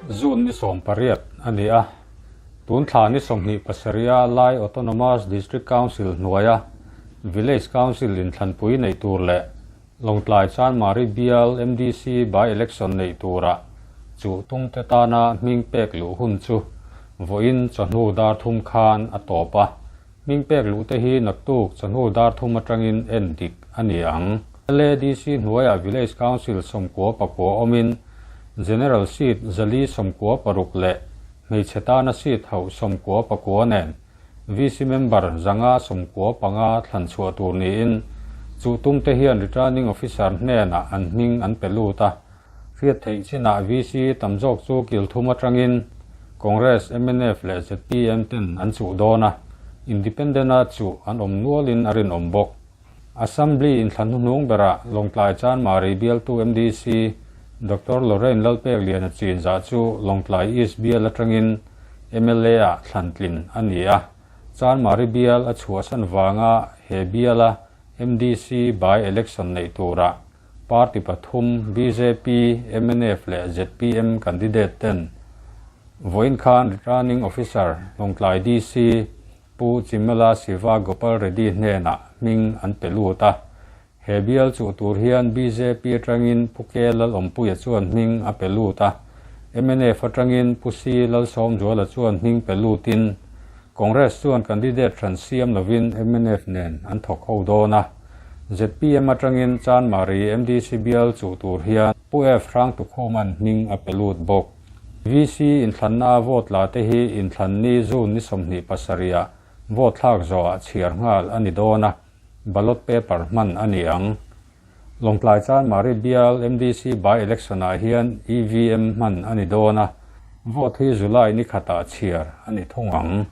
June ni 18 a ni a, tun thla ni 27-a Lai Autonomous District Council hnuaia Village Council inthlanpui neih tur leh Lawngtlai Chanmari bial MDC by-election neih turah chuh tumte tana hming pek luh hun chu vawiin chawhnu dar thum khan a tawp a. Hming pek luhte hi naktuk chawhnu dar thum atangin en dik a ni ang. LADC hnuaiah Village Council 99 awmin General Seat 496 leh hmeichhe tana seat hauh 99 nen VC member 595 thlan chhuah tur niin chu tumte hian Returning Officer hnenah an hming an pe lut a. Hriat theih chinah VC tam zawk chu kil thum atangin Congress, mnf leh zpm ten an chuh dawn a, Independent-a chuh an awm nualin a rinawm bawk. Assembly inthlan hnuhnung berah Lawngtlai Chanmari bialtu MDC Doctor Lorraine Lalpekliana chinzah chu Lawngtlai East bial atangin MLA-ah thlan tlin a ni a. Chanmari bial a chhuahsan vanga he biala MDC by-election neih turah party pathum bjp, mnf leh zpm candidate ten vawiin khan Returning Officer Lawngtlai DC Pu Chimela Siva Gopal Reddy hnenah hming an pe lut a. He bial chuh tur hian bjp atangin Pu K Lalawmpuia chuan hming a pe lut a. Mnf atangin Pu C Lalsawmzuala chuan hming pe lutin Congress chuan candidate hran siam lovin mnf nen an thawk ho dawn a. Zpm atangin Chanmari MDC bial chuh tur hian Pu F Hrangtukhuman hming a pe lut bawk. VC inthlanna a vote la te hi inthlan ni June ni 27-ah vote thlak zawhah chhiar nghal a ni dawn a, ballot paper hman a ni ang. Lawngtlai Chanmari bial MDC by-election-ah hian EVM hman a ni dawn a, vote hi July ni khatah chhiar a ni thung ang.